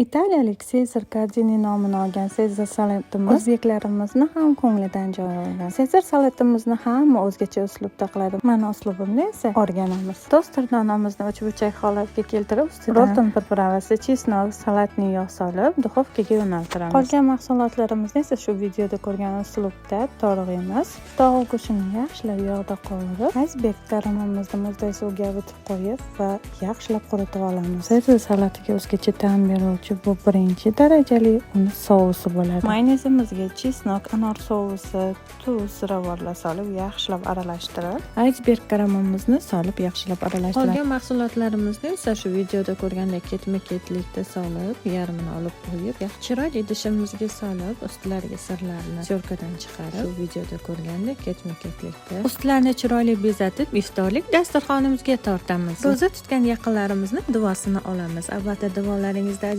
Italiyalik Sezar Gardini nomini olgan Sezar salatimiz o'zbeklarimizni ham ko'nglidan joy olgan. Sezar salatimizni hamma o'zgacha uslubda qiladi. Mani uslubimda esa o'rganamiz. Toster nonimizni uchburchak holatga keltirib, ustidan Rolton приправа si, чеснок, салатный yog' solib, duxovkaga yo'naltiramiz. Qolgan mahsulotlarimizni esa shu videoda ko'rgan uslubda to'g'raymiz. Tovuq go'shtini yaxshilab yog'da qovurib, aysberg garamimizni muzday suvga ovutib qo'yib va yaxshilab quritib olamiz. Sezar salatiga o'zgacha ta'm beruvchi bu birinchi darajali uni sousi bo'ladi. Mayonezimizga чеснок, anor sousi, tuz, ziravorlar solib, yaxshilab aralashtirib, aysberg garamimizni solib, yaxshilab aralashtiramiz. Qolgan mahsulotlarimizni esa shu videoda ko'rgandek ketma-ketlikda solib, yarmini olib qo'yib, chiroyli idishimizga solib, ustlariga sirlarni тёрка dan chiqarib, shu videoda ko'rgandek ketma-ketlikda ustlarini chiroyli bezatib, iftorlik dasturxonimizga tortamiz. Ro'za tutgan yaqinlarimizni duosini olamiz. Albatta, duolaringizda